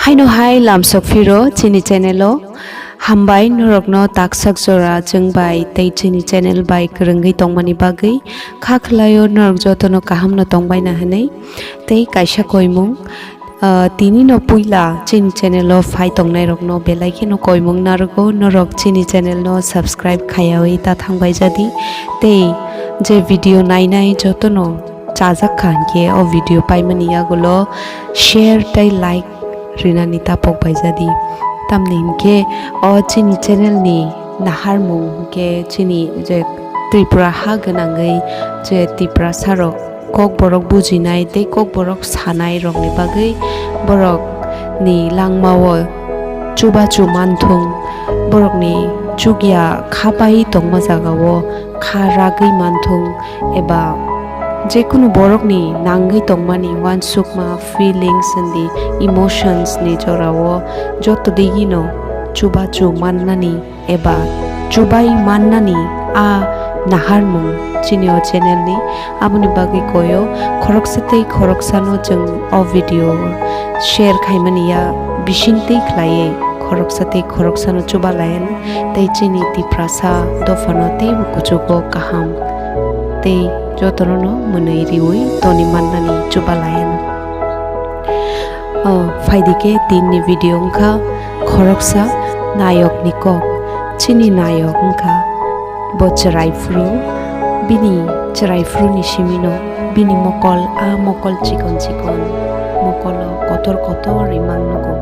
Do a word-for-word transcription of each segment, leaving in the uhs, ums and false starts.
Haino hai lamsok phiro chini channel o. Hambai norokno taksak jora chwng bai tei chini channel bai kwrwngwi tongmani bagwi. Kha khwlaio norok jotono kahamno tongbaina hwnwi. Tei kaisa koimung, ah, tini no puila chini channel o phai tongnai rokno belai kheno koimung narugo, norok chini channel no subscribe khaiyawi ta thangbai jadi. Tei je video nainai jotono chajak kha hinkhe o video paimani yagulo share tei like rinani tapok bai jadi. Tamni hinkhe o chini channel ni naharmung hinkhe chini je Tripura ha gwnangwi je Tiprasa rok Kokborok bujinai tei Kokborok sanai rokni bagwi borokni langmao chubachu manthung, borokni chukya khapai tongma jagao kha ragwi manthung, eba jekunu borokni nangwi tongmani uansukma, feelings, and the emotions ni jorao joto digino chubachu mannani eba chubai mannani a naharmung chini o channel ni. Aboni bagwi koyo khoroksa tei khoroksano chwng o video share khaimani ya bisingtwi khlaiwi khoroksa tei khoroksano chuba laiani tei chini Tiprasa dophano teibo kuchugo kaham tei jotono mwnwi riwi toni mannani chuba laiani. O, phaidike tinni video wngkha khoroksa nayokni kok. Chini nayok wngkha bo chwrai phuru, bini chwrai phuruni simino bini mokol, a mokol chikon chikon, mokolo kotor kotor imang nugo.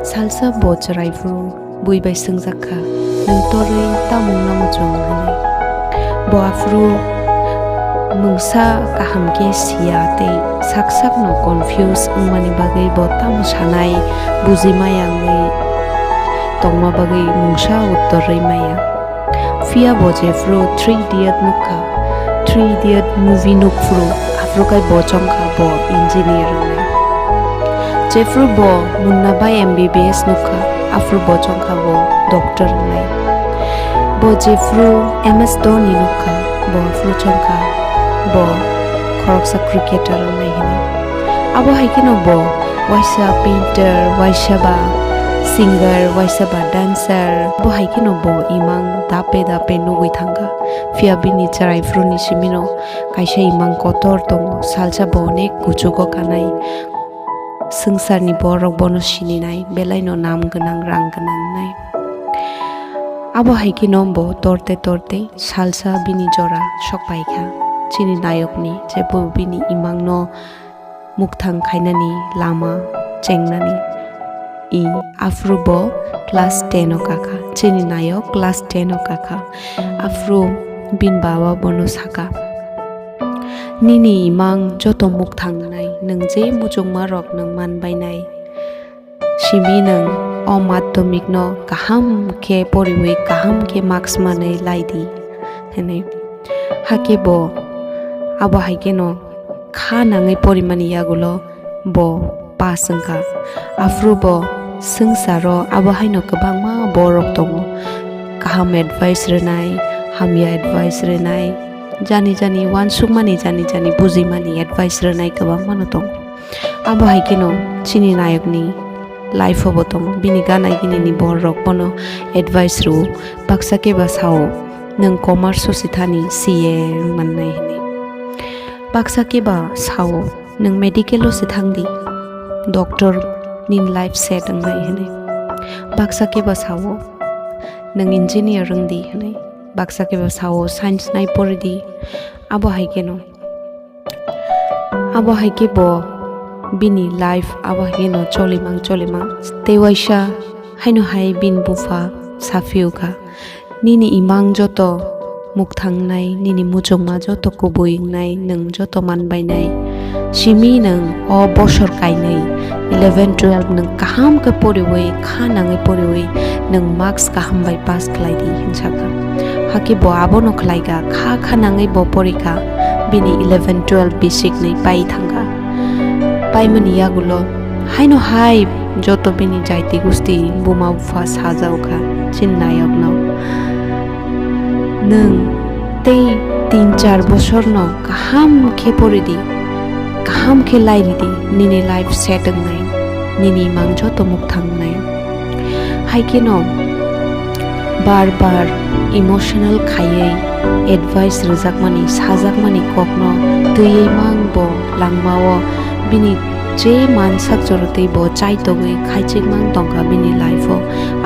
Salsa bo chwrai phuru bui bai swngjak kha, "Nwng torwi tamo wngna muchung?" hwnwi. Bo aphuru mungsa kaham khe siya tei sak sakno confuse wngmani bagwi bo tamo sanai buji maya wngwi tongma bagwi mungsa uttor rwi maya. Phiya bo jephru Three Idiot nukha, Three Idiot movie nukphuru, aphuru khai bo chongkha bo engineer wngnai. Jephru bo Munna bai M B B S nukha, aphuru bo chongkha bo doctor wngnai. Bo jephru M S Dhoni nukha, bo aphuru chongkha bo khoroksa cricketer wngnai hwnwi. Abo hai kheno bo waisa painter, waisa ba singer, waisa ba dancer, abo hai kheno bo imang dape dape nugwi thangkha. Phiya bini chwrai phuruni simino kaisa imang kotor tongo, salsa bo onek kuchugo kanai. Swngcharni borok bono sininai, belaino nam gwnang, rang gwnang wngnai. Abo hai kheno bo torte torte salsa bini jora sok pai kha. Chini nayokni je bo bini imangno mukthang khainani lama chengnani. I, aphuru bo class ten o kakha, chini nayok class ten o kakha. Aphuru bini baba bono saka, "Nini imang joto mukthang wngnai, nwng je muchungma rok nwng man bainai. Simi nwng o madhyamik no kaham khe poriwi, kaham khe marks manwi lai di," hwnwi. Hakhe bo abo hai kheno kha nangwi porimani yagulo bo pass wngkha. Aphuru bo swngcharo abo haino kwbangma borok tongo, kaham advice rwnai, hamya advice rwnai, jani jani uansukmani jani jani bujimani advice rwnai kwbangmano tongo. Abo hai kheno chini nayokni life o bo tongo. Bini gana gini ni borok bono advice rwo. Baksa khe ba sao, "Nwng commerce o se thani C A wng mannai," hwnwi. Baksa khe ba sao, "Nwng medical o se thang di, doctor nini life set wngnai," hwnwi. Baksa khe ba sao, "Nwng engineer wng di," hwnwi. Baksa khe ba sao, "Science nai pori di." Abo hai kheno Abo hai khe bo bini life abo hai kheno cholimang cholimang. Tei waisa haino hai bini bupha saphiyokha, "Nini imang joto mukthang wngnai, nini muchungma joto kubui wngnai, nwng joto man bainai. Simi nwng o bosor kainwi eleven twelve nwng kaham khe poriwi, kha nangwi poriwi nwng marks kaham bai pass khlai di," hwnsa kha. Hakhe bo abono khlai kha, kha kha nangwi bo pori kha, bini eleven twelve basic nwi pai thang kha. Paimani yagulo haino hai joto bini jaiti gusti buma bupha sajao kha chini nayokno, "Nwng tei tin char bosorno kaham khe pori di, kaham khe lai ridi, nini life set wngnai. nini imang joto mukthang wngnai. Hai kheno bar bar emotional khaiwi advice rwjakmani, sajakmani kokno twiwi mang bo langmao bini je mansak jora tei bo chaitogwi khaichik mang tongkha bini life-o.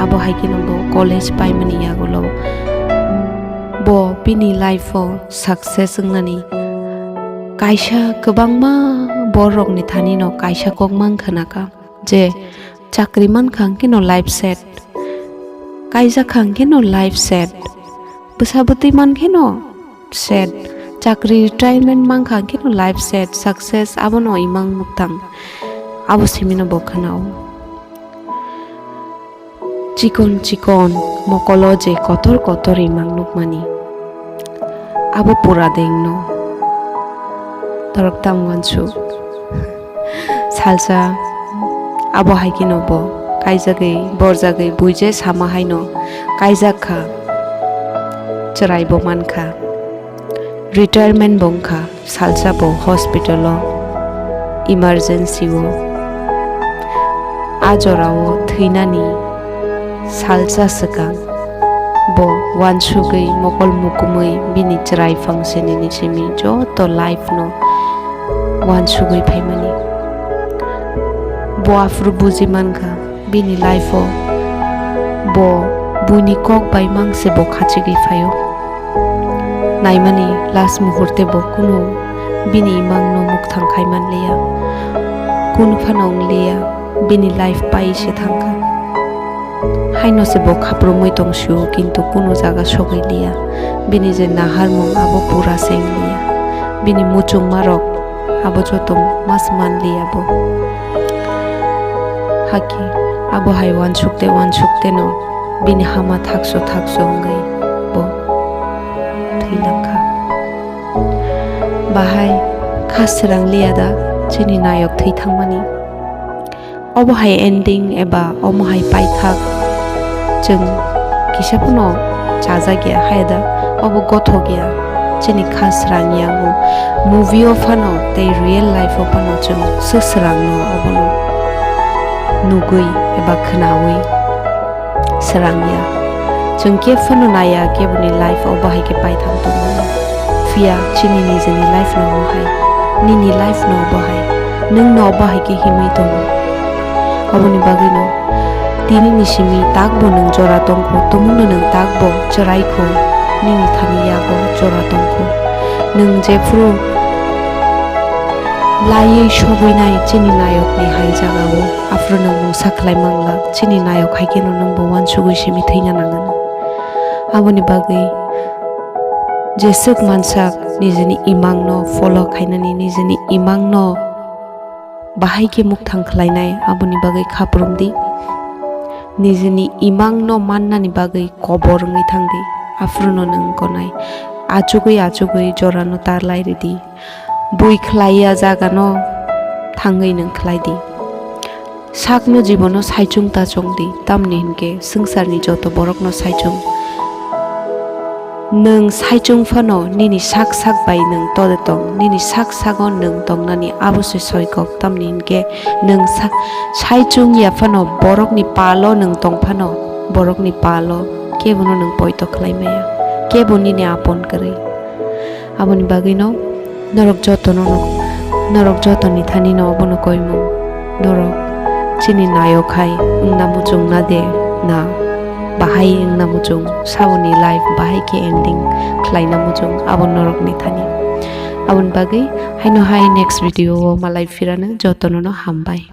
Abo hai kheno bo college paimani yagulo bo bini life-o success wngnani kaisa kwbangma borokni thanino kaisa kok mang khnakha je chakri mankha hwnkhe no life set, kaijak kha hwnkhe no life set, bwsa bwtwi mankhe no set, chakri retirement mankha hwnkhe no life set, success abono imang muktang, abo simino bo khnao. Chikon chikon mokolo je kotor kotor imang nukmani, abo pura dengno torok tang uansuk. Salsa abo hai kheno bo kaijagwi borjagwi buije sama haino kaijak kha, chwrai bo mankha, retirement bo wngkha. Salsa bo hospital o emergency o a jora o thwinani salsa swkang bo uansugwi mokol mukumwi bini chwrai phangsini ni simi joto life no uansugwi phaimani. Bo aphuru buji mankha. Bini life o bo buini kok bai mang se bo khachigwi phaio. Naimani last muhurte bo kunu bini imang no mukthang khai manliya, kunu phano wngliya, bini life pai se thangkha. Haino se bo khaprumwi tongsio, kintu kunu jaga sogwi liya. Bini je naharmung abo pura se wngliya. Bini muchungmarok abo joto mas manliya bo. Hakhe abo hai uansukte uansukte no bini hama thakso thakso wngwi bo thwi langkha. Bahai kha srang liya da chini nayok thwi thangmani? Obo hai ending eba omo hai paithak chwng kisa phano chajak ya, hai da obo gothok ya. Chini kha srang ya o movie o phano tei real life o phano chwng swk srang no obono nugwi eba khwnawi srang ya. Chwng khe phano naya keboni life o bahai khe paithak tongo. Phiya chini nijini life no omo hai, nini life no obo hai, nwng no obo hai khe himwi tongo. Oboni bagwi no tini ni simi takbo nwng jora tongkho, tumungno nwng takbo chwraikho, nini thani yago jora tongkho. Nwng jephru laiwi sogwinai chini nayokni hai jagao, aphuru nwng mungsa khlai manglak, chini nayok hai kheno nwngbo uansugwi simi thwina nangan. Aboni bagwi jeswk mansak nijini imangno follow khainani, nijini imangno bahai khe mukthang khlainai, aboni bagwi khaprumdi. Nijini imangno mannani bagwi kobor wngwi thangdi, aphuruno nwng gonai. Achugwi achugwi jorano tarlai ridi. Bui khlaiya jagano thangwi nwng khlaidi. Sakno jibono saichung ta chongdi, tamni hinkhe swngcharni joto borokno saichung. Nwng saichung phano nini sak sak bai nwng tode tong, nini sak sago nwng tongnani abo se soikok, tamni hinkhe nwng sa-, saichung ya phano borokni palo nwng tong phano borokni palo kebono nwng poito khlai maya, kebo nini apon kwrwi. Aboni bagwino norok jotono, norok jotoni thanino obono koimung. Norok chini nayok hai wngna muchung na de na bahai wngna muchung, saboni life bahai khe ending khlaina muchung, abo norokni thani. Aboni bagwi haino hai next video o malai phirano jotono no hambai.